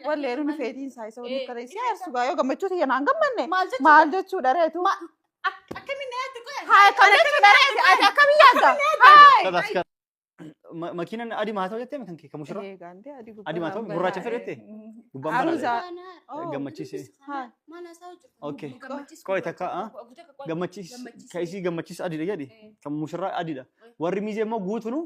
Wallee nu feetiin isaa isa waliin kana isii aarsu gaa yoo gammachuu tiyya naan gammanne Maal jechuudha? maal jechuudha reetu? Akkamiin na yaadde qoya? Haa akkam jechuudha reeti ati akkam yaadda? Haa. Makiinaan adii maa ta'u jettee kan kee kan mushurraa? Eegaante adii Adii maa ta'u gurraacha fedhette? Gubbaan Aruuza. banaadha. Gammachiise. Haa. Maal haasa'u jirtu? Okay. Qoy takka ah. Gammachiis kan isii gammachiis adiidha jedhi. Kan mushurraa adiidha. Warri miizee immoo guutunu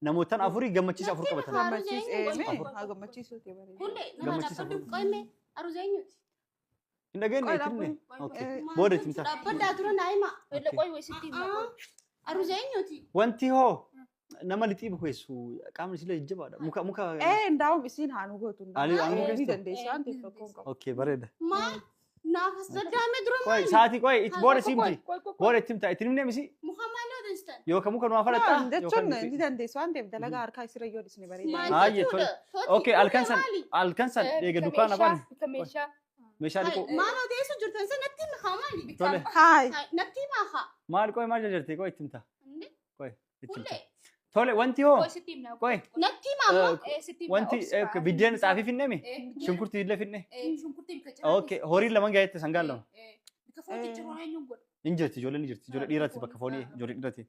namootaan afurii gammachiisa afur qabatan. Gammachiis eeme Afur. haa gammachiisuuti bareeda. Hundee nama Gammachiisa dhaabbadhu afur. qoyme aruuza eenyuti? Hin dhageenye Qoy itti himne. dhaabbanni. Okay. Booda itti himta. Dhaabbadhaa dura naa hima. Qoy sitti hima. Aruuza eenyuti? Wanti hoo nama lixii bukeessu qaamni isii jajjabaadha. Muka muka. Ee ndaa'um isiin haa nu gootu. Ani- anu Ni geessu? dandeessi waan ta'eef rakkoo hin qabu. Okay bareeda. Maal? Naaf as daddaame dura Qoy maali? sa'aatii qoy itti booda siimti. Qoy qoy. Booda itti himta. Itti himne misi Muka maali odeessitan? yookaan muka numaa falaxaa. Jechuun ni dandeessi waan ta'eef dalagaa harkaa isirra yoo dhisne bareeda. Maal Haayye, jechuudha? tole. Okay halkan san halkan san eega dukkaana bane Bika meeshaa. meeshaa dhiquu. Maal odeessu jirtan san natti hima haa maali? Tole. Haay. Natti hima haa. Maal qoy maal jajjarte qoy itti himta. Hundee Qoy itti himta. hundee Tole wanti hoo Qoy sitti himna. qoy natti hima ammoo. Sitti himna. wanti biddeen xaafii finne mi shunkurtii illee finne. Shunkurtii bika ciraa. Okay horiin lama gaheette sangaan lama. Bika foonii jiru eenyuun godha. Hin jirti ijoolleen ni jirti ijoollee dhiirati bakka foonii ijoollee dhiirati.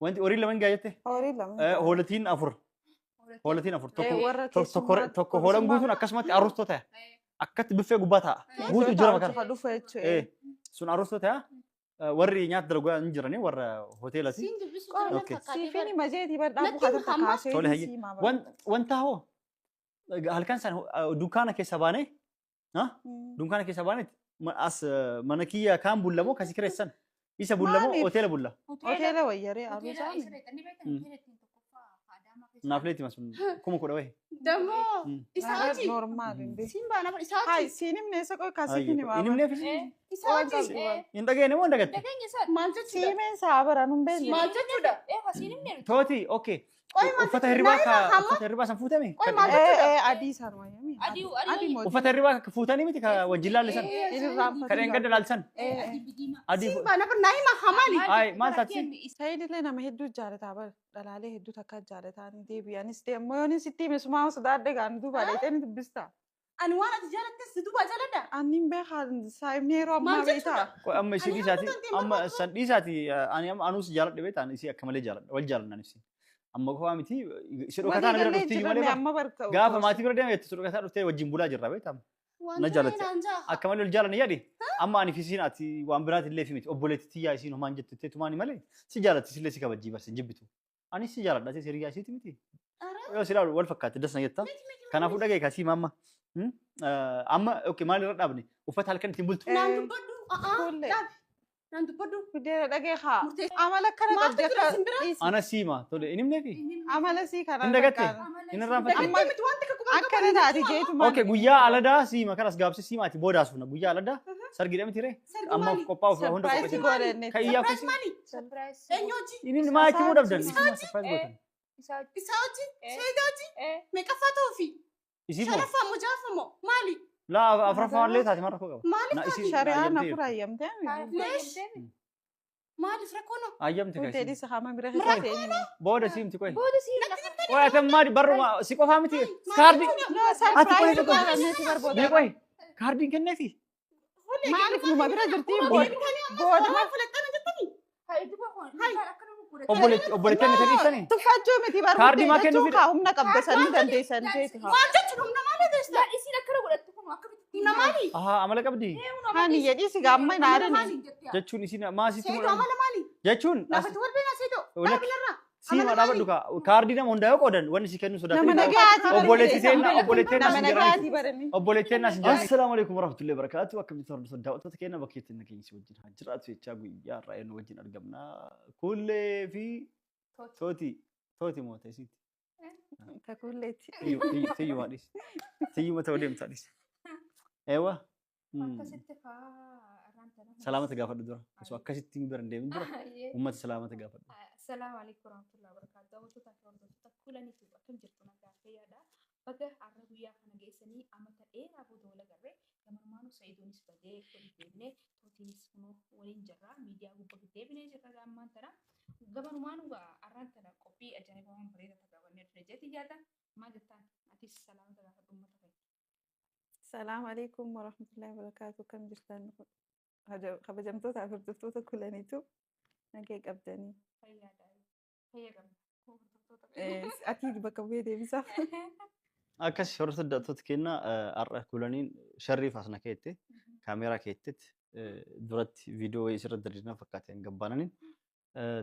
Wanti horiin lama gaheette Horii lama. hoolatiin afur hoolatiin afur tokko Warra tokko tokko hoolaan guutuun akkasumatti arrustoo ta'a. Akkatti biffee gubbaa taa'a. Guutuu jira makana. Dhufa jechuudha. Sun arrustoo ta'a. Warri nyaata dalagaa hin jirani warra hoteelati. Siin dubbisu jira Okay. fakkaatee Siifin bara. majeetii bar dhaabu Natti haa hima. kaasee Tole hayyee. siimaa bara. Wanta hoo halkan san dunkaana keessa baanee dunkaana keessa baanee as mana kiyya kaan bulla moo kasi kireessan isa bulla moo Maaliif? hoteela bulla Hoteela wayyaree aruusaa. naaf leetti masun 10,000 wayi. Dammoo isaa hojii. Normaal hin beeku. Siin baana bara isaa Haay hojii. siin himne isa qoy kaasiif hima. Hin himneef Isaa hojii. hin dhageenye moo hin dhagatte? Dhageenya isaa. Maal jechuudha? Siimeen isaa bara nun beekne. Maal jechuudha? Siin himne. Tooti okay Qoy maal uffata jechuudha? hirribaa Naa ka hima hamma. uffata hirribaa san fuutame Qoy maal Ee jechuudha? ee adii isaan wayyamii. Adii Adii moo uffata hirribaa ka fuutanii miti ka wajjin laallisan Inni ka dheengadda laallisan adii Siin baana bara naa hima haa maali? Ay, maal taati? Saayidillee nama hedduu jaalataa bara dhalaalee hedduu takka jaalataa ni deebi'anis deemmoo yoon sitti hime sumaa sodaadhe gaan duuba dheetee ni dubbista. Ani waan ati jaalattes si duuba jaaladha. Ani hin beekaa saayibni yeroo ammaa Maal beektaa. jechuudha? Qoy amma isii Ani dhiisaati hamma ta'e amma san dhiisaati ani amma anuus jaaladhe beektaa isii akka malee jaaladha wal jaalannan isii amma qofaa miti si dhokataa na bira Walii dhufti galee malee jiranne bara amma barka. gaafa maatii bira deeme jettu si dhokataa dhuftee wajjin bulaa jirra beektaa Waan Na jaalatte. naan jaa. akka malee wal jaalanne yaadi amma ani fi isiin ati waan biraati illee fi miti obboleetti tiyyaa isiin homaan jettu itti tumaani malee si jaalatti sillee si kabajjii barsi jibbitu ani si jaaladha si hiriyaa isiiti miti yoo si ilaalu wal fakkaatti dasna jetta kanaafuu dhagaye kasii mamma amma okay maal irra dhaabne uffata halkan ittiin bultu Naan dubbadhu. Fuullee. Dhaabi. Naan dubbadhu. Guddina dhagee haa. Murteessa. Amala akkana Maaltu qabdi jira akka isin bira? dhiisi. ana siima tole hin himneefi Amala sii kana. Hin dagatte? fakkaata. Hin irraanfatte? Amma Dagattee miti waan takka quban akkana taati jeetu Okay, guyyaa aladaa siima kanas gaabsi siima ati boodaa sufna guyyaa aladaa sargiidha miti ree Sargi amma maali? qophaa'uuf hunda Surprise qopheessin. godhanne. Kan iyyaa Surprise kusi maali? Surprise. Eenyu hojii? inni maa itti himuu dhabdan Isaa isuma surprise gootan. Isaa. Isaa hojii? Seeda hojii? Meeqaffaa ta'uufi? Isii moo Shanaffaa moo ja'affaa moo? Maali? laa afuraffaa illee taate maal rakkoo qaba. Maaliif Na taati? isii Shari'aan ayyamtee afur ayyamtee. Maaliif rakkoon hoo? ayyamte Guddee kasi. dhiisa hama bira keessatti. Booda siimti qoy. Booda siin Qoy ati maali barruma si qofaa miti kaardii No Ati qoy surprise qoy. godhanneeti barbooda. Mee qoy kaardiin kenneefi. Maaliif numa bira jirti booda. Maal filattana jettanii? Obboleetti obboleetti inni dhiisanii. Tuffachuu miti Kaardii maa barbaadde kennuu jechuun fida? kaa humna qabda san ni dandeessan jeeti haa. Maal jechuun humna maali odeessita? Isiin akkana godhattu kun akkamitti Humna maali? Ahaa amala qabdi Hani jedhii si gaamma hin aarini. jechuun isiin maasitti Seetu amala maali? jechuun as Lafatti wal beekna seetu. Lakki. Dhaabilarraa. siima dhaabadhu kaa kaardii nama hundaa yoo qoodan wanni si kennu Nama sodaatanii nagaatii Obboleetti seenaa obboleetti Nama seenaa sin jedhanii nagaatii barani. obboleetti seenaa sin jedhanii. Assalaamu alaikum warahmatullahi wabarakatuh. Akkamitti hordoftoota daawwattoota keenya bakka itti nageenyi si wajjin haa jiraatu jechaa guyyaa irraa eenyu wajjin argamna. Kuullee fi Tooti tooti moo ta'e siiti. Takulleetti. Tiyyuma dhiisi. Tiyyuma ta'uu deemtaa dhiisi. Eewwa. Akkasitti faa irraan tana. Salaamata gaafadhu dura. Osoo akkasitti bira hin deemin dura uummata salaamata gaafadhu. Assalaamu alaikum warahmatullahi wabarakatuh. Daawwattoota fi hordoftoota kuulaniitu akkam jirtu nagaa fayyaadha. Baga har'a guyyaa kana geessanii amata dheeraa booda wal agarree gamarmaanuu Sa'iidoonis badee waliin deebinee tootiinis kunoo waliin jirra. Miidiyaa gubbaa deebinee jirra gaammaan tana. Gamanumaanuu har'aan tana qophii ajaa'ibaa waan bareedaa takka qabannee dhufne jeetii yaada. Maal jettaan? Atis salaamata gaafadhu uummata keenya. Salaam alaikum warahmatullahi wabarakatuh. Kam jirtan kabajamtoota fi hordoftoota kulaniitu nagee qabdanii. Fayyaadha. Fayya qabna. Hordoftoota Ati bakka bu'ee deebisaaf. Akkas hordoftoota keenya har'a kulaniin sharriif as na keette kaameeraa keettetti duratti viidiyoo wayii isirra diriirna fakkaate gabbaananiin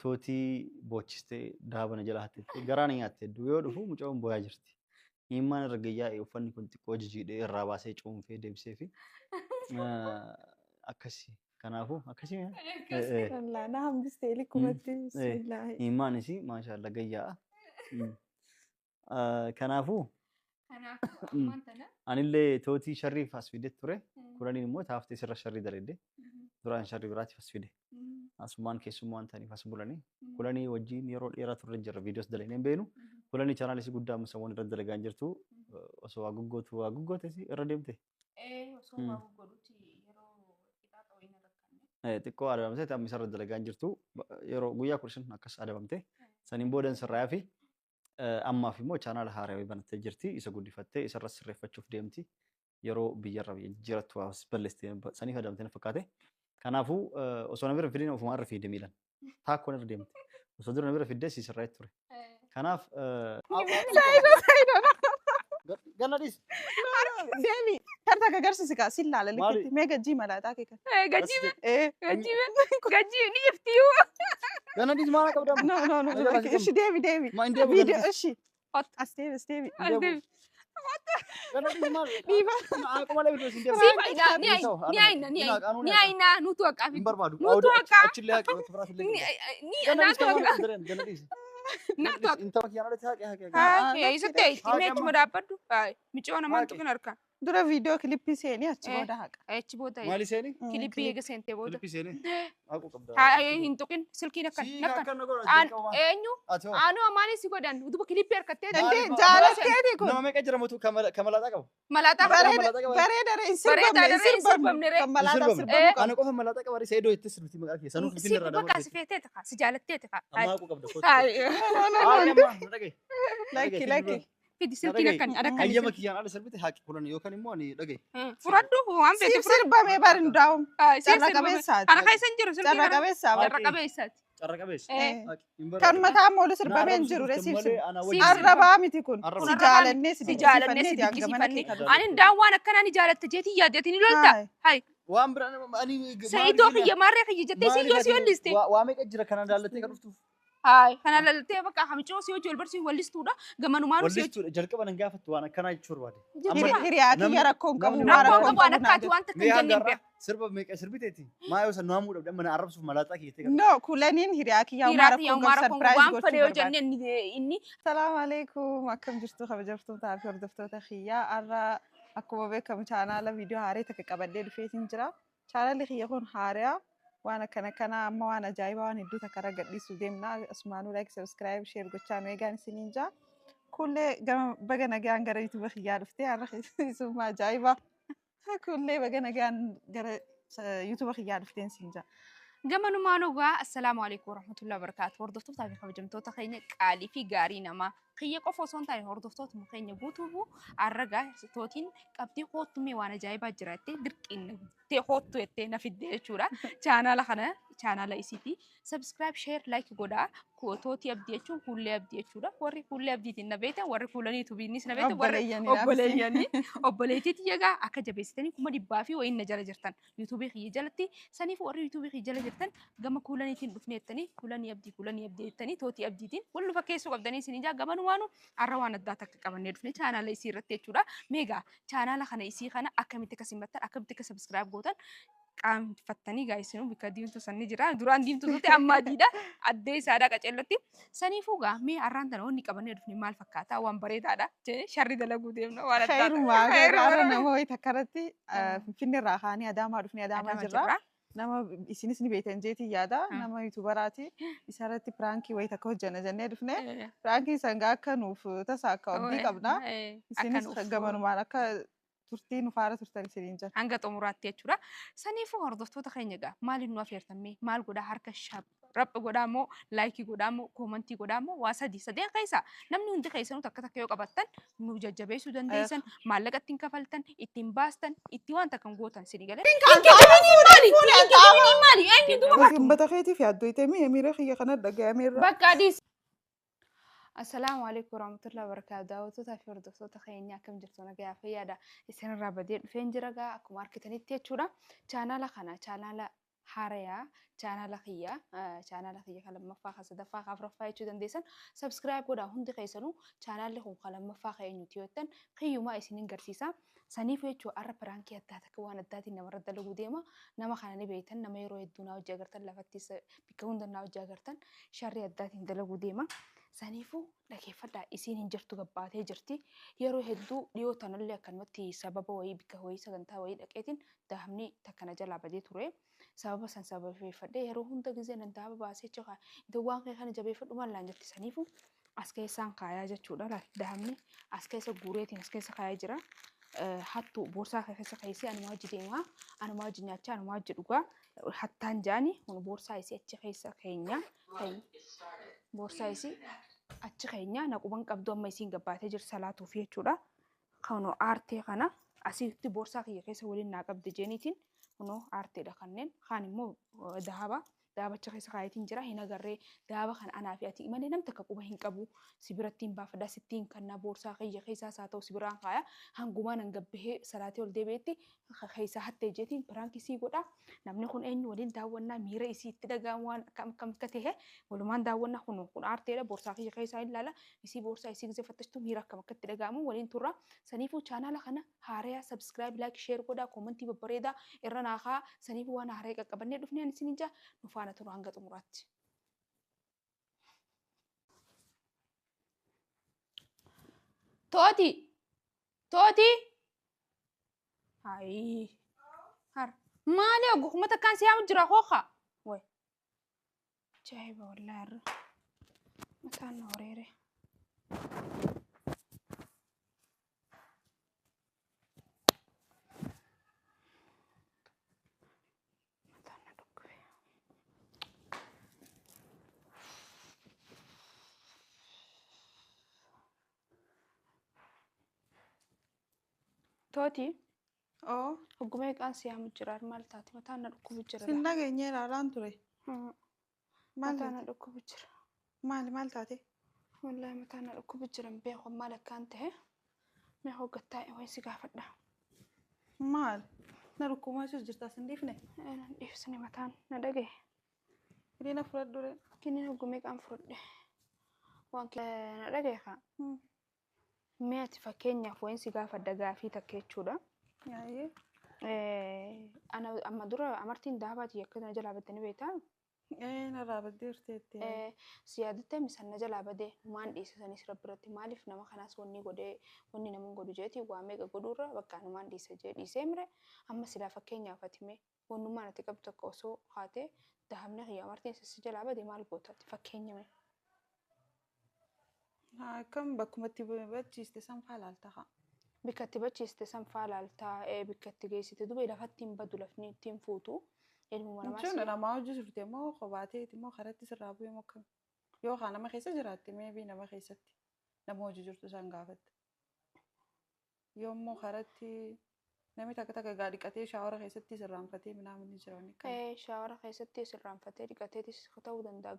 tootii boochistee daabana jala hatteetti garaan nyaatte hedduu yoo dhufu mucaan booyaa jirti. Imimmaan irra gayyaa'e uffanni kun xiqqoo jijiidhee irraa baasee cuunfee deebisee fi akkasi kanaafuu akkasii Wallaa na hambistee likkumatti. Bismillaahi. imimmaan isii maashaallah gayyaa'a. Kanaafuu Kanaafuu ammaan tana. Anillee tootii sharriif as fide ture. Kulaniin immoo taaftee sirra sharrii daleedde. Duraan sharrii biraatiif as fide. Asumaan keessummaan ta'aniif as bulanii. Kulanii wajjin yeroo dheeraa turre jirra viidiyoos dalagnee hin beeknu. Kulanii chaanaalis guddaa amma saawwan irra dalagaa hin jirtu. Osoo waa goggootu waa goggootes irra deemte. Osoo waa godhuti yeroo qixaaxa wayii na rakkanne. Xiqqoo adabamte amma isarra dalagaa hin jirtu. Yeroo guyyaa 15 akkas adabamte. Saniin boodan sirraa fi ammaaf immoo chaanaala haaraa banattee jirti. Isa guddifattee isarra sirreeffachuuf deemti. Yeroo biyyarra biyya jijjiirattu waa balleessite saniif adabamte na fakkaate. Kanaafuu osoo na bira fidin ofumaa irra fiide miilan. Taakkoon irra deemte. Osoo dura na bira fiddee si sirraa ture. Kanaaf Saayidoo saayidoo. Ganna dhiis. Deemi. Karta akka agarsiisi kaa sin laala Maali? likkitti. Mee gajjii malaataa kee kan. Gajjii Eh. gajjii gajjii ni iftiyyuu. Ganna dhiis maal qabda? No no no. Ajaa Lakki ishi deemi deemi. Ma hin deemu ganna Viidiyoo dhiis. ishi. As deemi as deemi. As deemi. Ganna dhiis maal? Dhiiba. Akkuma malee bidiyoos hin deemu. Siif ayinaa ni ayinaa ni ayinaa ni ayinaa nutu haqaa Hin fi barbaadu. Nutu haqaa. Achillee haqe bakka biraas illee. Ni Ganna dhiis naatu haqaa. kan ganna dhiis. Naatu haqaa. Intala kiyyaan alatti haqe haqe. Haa. Isatti ayi mee achuma dhaabbadhu. Micoo namaan Haqe. tuqin harkaan. Dura viidiyoo kilippii seenii achi booda haqa. Achi booda Maali seeni? kilippii eega seentee booda. Kilippii seeni? Haquu qabda. Haa hin tuqin silkiin akkan Sii nakkan. akkan na godha. Aan jalqaba. eenyu Ati hoo? aanuu amaanii si godhan utuba kilippii harkattee Dandee Maali- jaalatteeti kun. Nama meeqa jira mootu kamalaaxaa qabu? Malaaxaa Bareeda Malaaxaa qaba. bareeda re hin Bareedaa sirbamne hin daree hin sirbamne. sirbamne ree. Kan malaataa Hin sirbamne. sirbamuu qabu. Ana qofa malaaxaa qaba. Seedoo itti sirbiti maqaa kee. Sanuu Si finfinnee irraa bakka si feetee ta'a si jaalattee ta'a. Amma haquu qabda. Kottu. No no no. Haqi amma na dhaga'i. Lakki lakki. Fidi silkiin akkan adakkan. Hayyama kiyyaan ala sirbite haqi kulan yookaan immoo ani dhaga'i. Fudhadhu waan feete Siif sirbame bari hundaa'u. Siif Carra sirbame. qabeessaati. Kana keessa hin jiru silkiin Carra kana. qabeessaa. Haqi. Carra qabeessaati. Carra qabeessa. Eh. Haqi. Hin barbaadu. Kan mataa moolu Na sirbamee hin arrabsuu jiru re dhufte siif malee sirba. ana Siif wajjin sirba. Arrabaa miti kun. Arraba. Si Kun arrabaa jaalannee si Si jaalannee si dinqisiifanneeti hanga mana kee dinqisiifannee. kan Ani ndaan waan akkanaa ni jaalatta jeetii yaaddeetii ni lolta. Haay. Hayi Waan biraa ani Sa'idoo kiyya maarree kiyya jettee si yoo si walliste. Waa meeqa jira kana jaallattee kan dhuftuuf? Hayi kana laltee bakka hamicoo si hojii wal barsiisu wallistuudha. Gamanumaanu si hojii. Wallistuudha jalqaba nan gaafattu waan akkanaa jechuu barbaade. Hiriyaa kiyya Namni- rakkoon qabu namni- maa Rakkoon rakkoon qabu waan qabu naan akkaati jedhu. waan takka Mee hin hanga jenneen har'aa beeku. sirba meeqa sirbiteeti? Maa yoo san naamuu dhabde amma na arrabsuuf malaaxaa kiyyatee kan No kulaniin hiriyaa kiyya maa Hiriyaa kiyya rakkoon maa qabu rakkoon qabu sarpiraayiz waan gochuu fedhe yoo barbaade. jenneen inni Salaamu alaikum akkam jirtu kabajamtootaa fi hordoftoota kiyyaa har'a akkuma beekamu chaanaala viidiyoo haaraa takka qabadhee dhufeetiin jira. Chaanaalli kiyya kun haaraa waan akkana kana amma waan ajaa'ibaa waan hedduu takka irra gadhiisuu deemna. Asumaanuu like subscribe share gochaa nu eegaan isiniin jaa. Kullee gama baga nagaan gara yuutuuba kiyyaa dhuftee har'a keessummaa ajaa'ibaa. Kullee baga nagaan gara yuutuuba kiyyaa dhufteen isin jaa. Gamanumaan ogaa assalaamu alaikum warahmatullahi wabarakatuh. Hordoftootaa fi kabajamtoota keenya qaalii fi gaarii namaa. Kiyya qofa osoo hin taane hordoftootuma keenya guutuufu arragaa tootiin qabdii hoottumee waan ajaa'ibaa jira jettee dirqiin jettee hoottu jettee na fidde jechuudha. Chaanaala kana chaanaala isiiti. Subscribe, share, like godhaa. Tootii abdii jechuun kuullee abdii jechuudha. Warri kuullee abdiitiin na beektan, warri kuulanii tubiinis na beektan, warri Obboleeyyanii obboleeyyanii obboleettiitti egaa akka jabeessitanii 100,000 fi wayiin na jala jirtan yuutuubii kiyya jalatti saniif warri yuutuubii kiyya jala jirtan gama kuulaniitiin dhufne jettanii kuulanii abdii kuulanii abdii jettanii tootii abdiitiin wal nu fakkeessuu qabdanii isin ijaa gamanumaanu har'a waan addaa takka qabannee dhufne chaanaala isii irratti jechuudha. Meegaa chaanaala kana isii kana akkamitti akka simattan akkamitti akka subscribe gootan qaanfattanii gaa isinuu bikka diimtuu sanni jira duraan diimtuu turte amma adiidha addee isaadha qaceellotti saniifuu gaa mee har'aan tana wanni qabannee dhufne maal fakkaata waan bareedaadha jennee sharri dalaguu deemna waan addaa Khairumaa Khairumaa. har'a nama wayii takka irratti Finfinnee irraa kaanii Adaamaa dhufnee Adaamaa Adaamaa jirra. jirra. Nama isinis ni beektan jeetii yaada. Mm. Nama yuutubaraati. Isa irratti piraankii wayii takka hojjenna jennee dhufne. Piraankii sangaa akka nuuf tasa akka abdii qabna. Isinis gamanumaan akka turtii nu faara turtan isiniin jira. Hanga xumuraatti jechuudha. Saniifuu hordoftoota keenya egaa maaliin nu afeertammee maal godhaa harka Raphi godhaa moo like godhaa moo comment godhaa moo waa sadii sadeen keessa namni hundi keessanuu takka takka yoo qabattan nu jajjabeessuu dandeessan, maallaqa ittiin kafaltan, ittiin baastan, itti waan takka gootan sini galee. Maali? Maali? Eenyu duuba? Ummata keetiif yaaddoyte miira kiyya kana dhagayameerra. Bakka adiis. Assalaamu alaikum warahmatullahi wabarakatuh. Daawwattoota fi hordoftoota keenya, akkam jirtu? Nagaa fayyaadha. Isinirraa badee dhufeen jira gaa akkuma argitanitti jechuudha. Chaanaala kana, chaanaala haarayaa, chaanaala kiyya kan lammaffaa, kan sadaffaa, kan afuraffaa jechuu dandeessan. Subscribe godhaa hundi keessanuu. Chaanaalli kun kan lammaffaa kan eenyuti yoo jettan, kiyyumaa isinin garsiisa. Saniif jechuun har'a prank addaa takka waan addaatiin namarra dalaguu deema. Nama kana ni beektan, nama yeroo hedduu naa hojii agartan, lafattis bakka hunda naa hojii agartan, sharrii addaatiin dalaguu deema. Saniifuu dhageeffadhaa, isiin hin jirtu, gabbaatee jirti. Yeroo hedduu dhiyoo tanallee akkanumatti sababa wayii bakka wayii sagantaa wayii dhaqeetiin daa'imni takka na jalaa badee ture. Sababa san sababeeffadhee yeroo hunda gizee nan daaba baasee jecha waan kee kana jabeeffadhu maal naan jetti. Saniifuu as keessaan kaayaa jechuudha. Daa'imni as keessa guureetiin as keessa kaayaa jira. Hattu boorsaa keessa keessee anumaa hojii deemaa, anumaa hojii nyaachaa, anumaa hojii dhugaa hattaan jaani. Kun boorsaa isii achi keessa keenya, boorsaa isii achi keenya naquban qabdu. Amma isiin gabbaatee jirti salaatuuf jechuudha. Kunoo aartee kana asitti boorsaa kiyya keessa waliin naa qabde jeeniitiin. Kunoo aarteedha, kanneen kaan immoo daaba daabacha keessa kaayetiin jira. Hin agarree daaba kana anaa fi ati malee nam takka quba hin qabu. Si biratti hin baafadha, sittiin kannaa boorsaa kiyya keessaas haa ta'u si biraan kaaya. Hangumaa nan gabbahee salaatee ol deebi'etti keessaa hattee jeetiin prank sii godha. Namni kun eenyu? Waliin daawwannaa, miira isii itti dhaga'amu waan akkam akkam akka ta'e walumaan daawwannaa. Kun aarteedha, boorsaa kiyya keessaa hin ilaala. Isii boorsaa isii gisee fattashtu miira akkam akka itti dhaga'amu waliin turra. Saniifuu chaanaala kana haarayaa subscribe, like, share godhaa, comment babbareedaa irra naakaa. Saniifuu waan haaraya qaqqabannee dhufnee ani isin ijaa nu faana turu hanga xumuraatti. Tooti! Tooti! Hayi! Har! Maali oguma takkaan si yaamu jira kooka? Way! Ajaa'iba wallaahi, har'a. Mataan na horeere. Mataan na dhukkube. Tooti! Oo. Oguma eeqaan si yaamu jira, maal taate? Mataan na dhukkubu jira. Sin dhageenye, ilaalaan ture. Maal Mataan na taate? dhukkubu jira. Maali, maal taate? Wallaahi mataan na dhukkubu jira, hin beeku maal akkaan ta'e. Mee hoggattaa'e wayi si gaafadha. Maal? Na dhukkubamaa jirta, sin dhiifne? Nan dhiifsine, mataan na dhagaye. Hiriina fudhadhu ree. Kiniin ogumee qaan fudhadhe. Waan na dhagaye kaa. Mee ati fakkeenyaaf wayin si gaafadha, gaafii takka jechuudha. Yaa'ee. Ana amma dura amartiin daabaati akka na jalaa baddanii beektaa? Ee, narraa baddee jirteetti. Si yaadattee misan na jalaa badee numaan dhiisisanis rabbi irratti maaliif nama kanaas wanni godhee wanni nama godhu jeeti waa meeqa godhuurra bakka numaan dhiisa jee dhiisee mire. Amma silaa fakkeenyaaf ati mee wannummaan ati qabdu tokko osoo haatee dahabni kiyya amartiin si jalaa bade maal goota ati, fakkeenya mee? Akkam, bakkumatti bachiiste san faa laalta haa. Bikka itti bachiiste san faa laaltaa, bikka itti geessite duba lafatti hin badu, lafni ittiin fuutu ilmuma namaa. Jechuun namaa hojii turte moo qobaateeti moo karatti sirraa bu'ee moo akkam? Yoo kaa nama keessa jiraatte, maybe nama keessatti nama hojii jirtu san gaafatte. Yoommoo karatti namni takka takka gaa dhiqatee shower keessatti sirraanfatee minaamin ni jira wanni akkana. Shower keessatti sirraanfatee dhiqateetis ta'uu danda'a.